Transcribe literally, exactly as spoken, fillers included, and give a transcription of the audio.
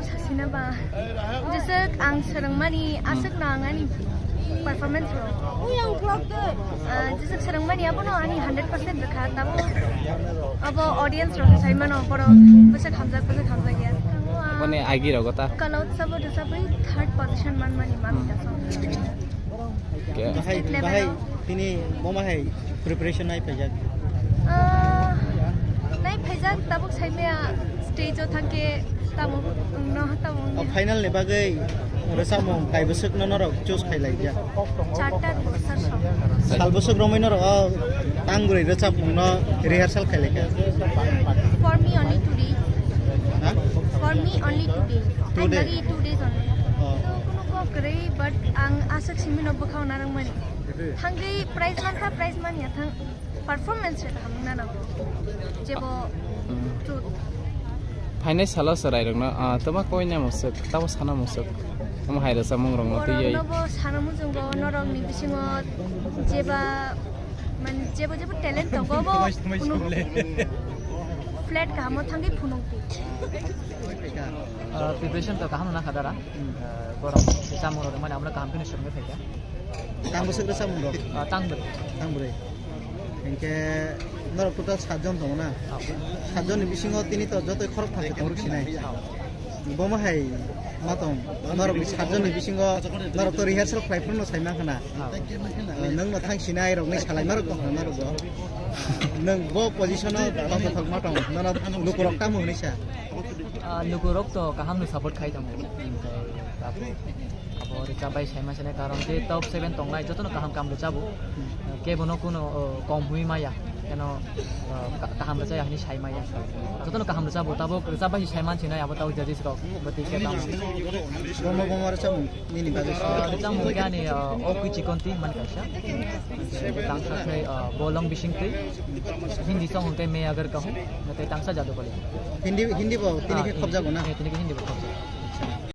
Sasina ba, jeswk ang swrwngmani, aswkno ang ani performance rok. Ah, jeswk swrwngmani abono ani hundred percent rwkha, tabuk abo audience rok sai mano, borok bwswk hamjak, bwswk hamjak ya. Aboni agi rogo ta? Kala Utsav o rwchapwi third position manmani mami ta song. Bahai, state level bahai o. Tini bo ma hai preparation nai paijak? Ah, nai paijak, tabuk saimaya stage o thangkhe tamo wngno tamo wngya. O final ni bagwi rwchapmung kai bwswk no norok choose khai lai jak? Charta rw sir song. Sal bwswk romwi norok o tang bwrwi rwchapmung no rehearsal khai lai kha? For me only two days. Ha? For me only two days. Two days. Two days only. Oh. So, kuno kok kwrwi, but ang aswk simi no bwkhao narwkmani. Thangwi prize mankha, prize manya thang performance se kaham wngna nango. Jebo truth. Phainai salo chwrairokno, ah, twma koina musuk, tamo sana musuk, tamo hai rwchapmung rokno twiwi. Borokno bo sana muchungo, norokni bisingo jeba, mane, jebo jebo talent tongo, bo kunu flat kahamo thangwi phunukdi. Ah, preparation to kaham wngna kha dara. Ah, borok chamung rok mane amno kaham khe swrwngwi phaikha. Tang bwswk rwchapmung rok? Ah, tang bwrwi. Tang bwrwi. Hinkhe norok total satjon tongo na? Ah. Satjonni bisingo tini to jotoi khorok thangsa tongrok sinai. Ah. Bomo hai ma tong. Norokni satjonni bisingo norok to rehearsal khlai phano sai mankha na. Ah. Ah, nwng no thang sinai rokni salai norok tong norok bo. Nwng bo position o tongthok ma tong. Nono lukurok tamo hwnwi sa? Ah, lukurok to kaham no support khai tongo. Hinkhe abo rwchap bai sai ma sinai, karon je top seven tongnai jotono kaham kaham rwchabo. Kebono kuno, oh, kom hwnwi maya, keno, oh, ka-, kaham rwchaya hwnwi sai maya. Jotono kaham rwchabo, tabuk rwchap bai sai man sinai abo tabuk judges rok, bo twi khe tamo. Bomo bomo rwchapmung nini bagwi? Ah, rwchapmung khe ani, ah, O Kui Chikonti man kaisa. Tangsa khe, ah, Bolong Bisingtwi. Hindi song hwnkhe Main Agar Kahun, tei tangsa Jadu Kali. Hindi, Hindi bo tini khe khobjago na? Ah, tini khe Hindi bo khobjago.